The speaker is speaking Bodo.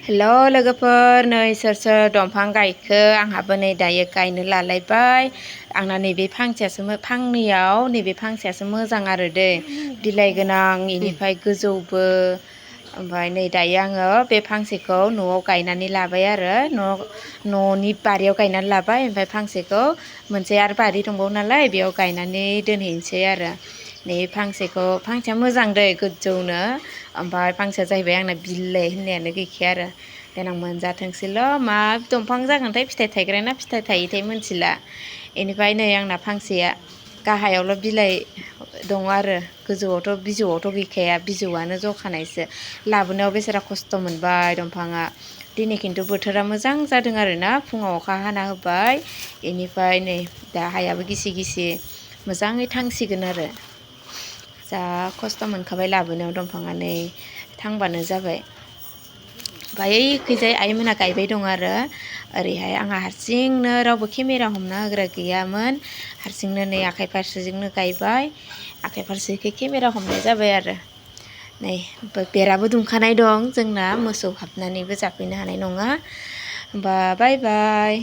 हेलो लोगोफोर नै सोर सोर दंफां गायखो आंहाबो नै दायो गायनो लालायबाय आंना नैबे फांनैयाव नैबे फांसेयासो मोजां आरो दै बिलाइ गोनां इनिफ्राय गोजौबो ओमफ्राय नै दायो आङो बे फांसेखौ न'आव गायनानै लाबाय आरो न'नि बारियाव गायनानै लाबाय ओमफ्राय फांसेखौ मोनसे आरो बारि दंबावो नालाय बेयाव गायनानै दोनहैनोसै आरो नै फांसेया मोजां दै गोजौनो ओमफ्राय फांसेया जाहैबाय आंना बिलाइ होननायानो गैखाया आरो देनां मोनजाथोंसैल' मा दंफां जागोनथाय फिथाइ थायग्राना फिथाइ थायैथाय मिथिला बेनिफ्राय नै आंना फांसेया गाहायावल' बिलाइ दङ आरो गोजौआवथ' बिजौआवथ' गैखाया बिजौआनो जखानायसो लाबोनायाव बेसेरा खस्थ' मोनबाय दंफाङा दिनै खिन्थु बोथोरा मोजां जादों आरोना फुङाव अखा हाना होबाय बेनिफ्राय नै दा हायाबो गिसि गिसि मोजाङै थांसिगोन आरो जा खस्थ' मोनखाबाय लाबोनायाव दंफाङा नै थांबानो जाबाय ओमफ्राय ओइखैजाय आइमोना गायबाय दं आरो ओरैहाय आंहा हारसिंनो रावबो केमेरा हमना होग्रा गैयामोन हारसिंनो नै आखाइ फारसेजोंनो गायबाय आखाइ फारसेखै केमेरा हमनाय जाबाय आरो नै बेराबो दुमखानाय दं जोंना मोसौ हाबनानैबो जाफैनो हानाय नङा होमबा बाय बाय।